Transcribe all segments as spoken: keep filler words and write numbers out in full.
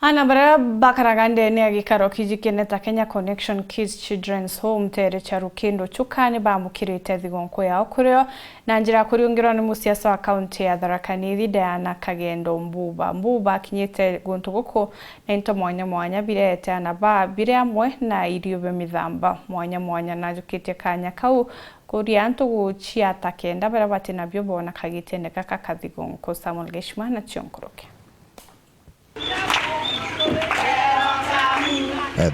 Ana baria bakaraga ndene ya gikaro kijikene ta Kenya Connection Kids Children's Home, nteere cia Rukindo Chuka, ni baamukirite thigunku yao kurio na njira ya kuriungirwa ni musiasa wa kaunti ya Tharaka Nithi, Diana Kagendo Mbuba. Mbuba akinyite guntu guku na into mwanya mwanya biria eete ana ba biri amwe na irio bia mithamba mwanya mwanya. Najukitie kanya kau kuria antu guciata kenda baria bati nabio boona kagitene gaka ka thigunku. Samuel Geshima na cio nkuruki.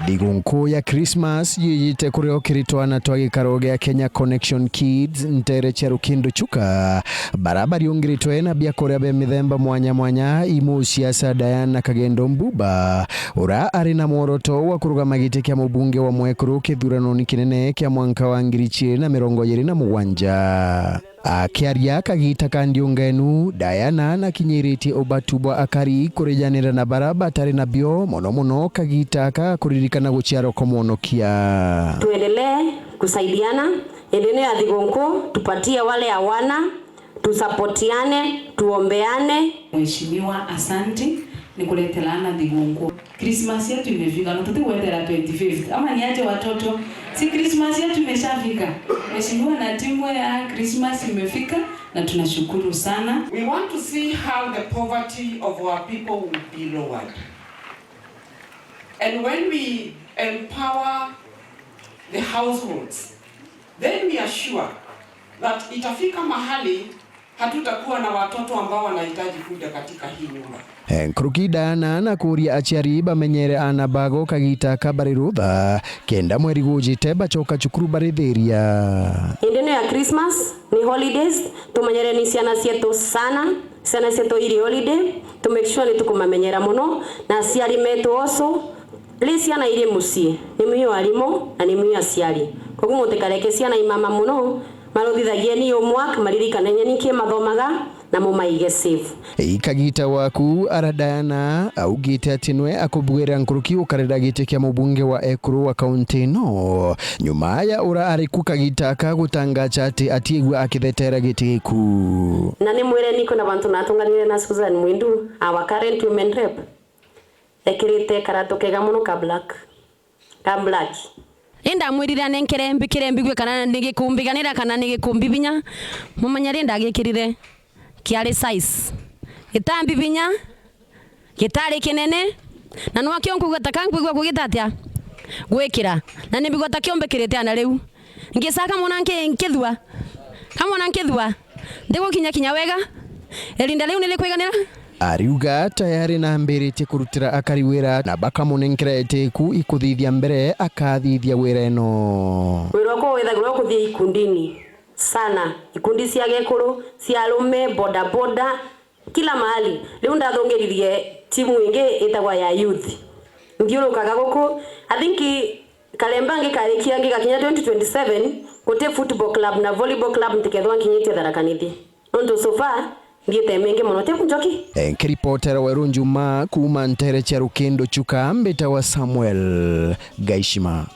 Thigunku ya Christmas yijite kurio kiri twana twa gikaro gia Kenya Connection Kids, nteere cia Rukindo Chuka, bara bariungiritwe na biakuria bia mithemba mwanya mwanya. I musiasa Diana Kagendo Mbuba, ura ari na mworoto wa kurugama giti kia mubunge wa mwekuru kithuranoni kinene kia mwanka wa ngiri ciiri na mirongo iiri na mugwanja. Akiaria kagita ka ndiungenu, Diana nakinyiritie ubatu bwa akari kurijanira na bara batari nabio, mono mono kagita ka kuririkana guciarwa kwa Mwonokia. Tuendelee kusaidiana, indi ni ya thigunku, tupatie wale hawana, tusapotiane, tuombeane. Mheshimiwa, asanti, ni kuretera ana thigunku. Christmas yetu imefika, na tutigwetera twenty-fifth. Ama ni aje watoto? Si Christmas yetu imeshafika? Mheshimiwa na timu ya Christmas imefika, na tunashukuru sana. We want to see how the poverty of our people will be lowered. And when we empower the households, then we are sure that itafika mahali hatutakuwa na watoto ambao wanahitaji kuja katika hii nyumba. Nkuruki Diana na kuuria aciari bamenyere ana bago kagita ka bari rutha, kenda mweri gujite bacoka cukuru barithiria. Indi ni ya Christmas, ni holidays, tumenyereni ciana cietu sana. Ciana cietu iri holiday, tu make sure ni tukumamenyera mono, na aciari metu also, ri ciana iri mucii, ni mwi o arimu na ni mwi aciari. Koguo mutikareke ciana imama mono, maruthithagieni homework, maririkane nyeni ki mathomaga, na mumaige safe. Ikagita waku ara Diana augite ati nwe akubwira nkuruki ukarira giti kia mubunge wa ekuru wa kaunti ino, nyuma ya ura ari ku kagita ka gutangacha ati atiigua akithetera giti giku. Na ni mwireni kwina bantu natunganire na Susan Mwindu, our current women rep, ekirite karatu kega mono ka black. Ka black. Indamwirire anenkere mbikire mbigue kana ni gikumbiganira kana ni gikumbibinya. Mumenyeri ndagikirire kiari size. Gitambibinya, gitari kinene, na nwakio nkuigua ta kankwigua kugita atia? Gwikira. Na nimbigua ta kio mbikirite ana riu. Ngisa kamwana nki-, nkithua. Kamwana nkithua. Ndigukinya kinya wega. Irinda riu ni rikwiganira? Ariuga tayari nambiritie kurutira akari wira na bakamunenkera itiku ikuthithia mbere akathithia wira ino. Wira uko withagirwa ukuthia ikundini sana. Ikundi cia gekuru, cia arume, boda boda, kila mahali. Riu ndathungiririe timu ingi itagwa ya youth. Nthiurukaga guku, I think Karemba ngikarikia ngigakinya twenty twenty-seven, guti football club na volleyball club ntikethwa nkinyitie Tharaka Nithi. Nontu so far, nthiite mengi mono. Tiku njoki? Eh, nkiripotera Weru Njuma kuuma ntere cia Rukindo Chuka, mbitawa Samuel Gaishima.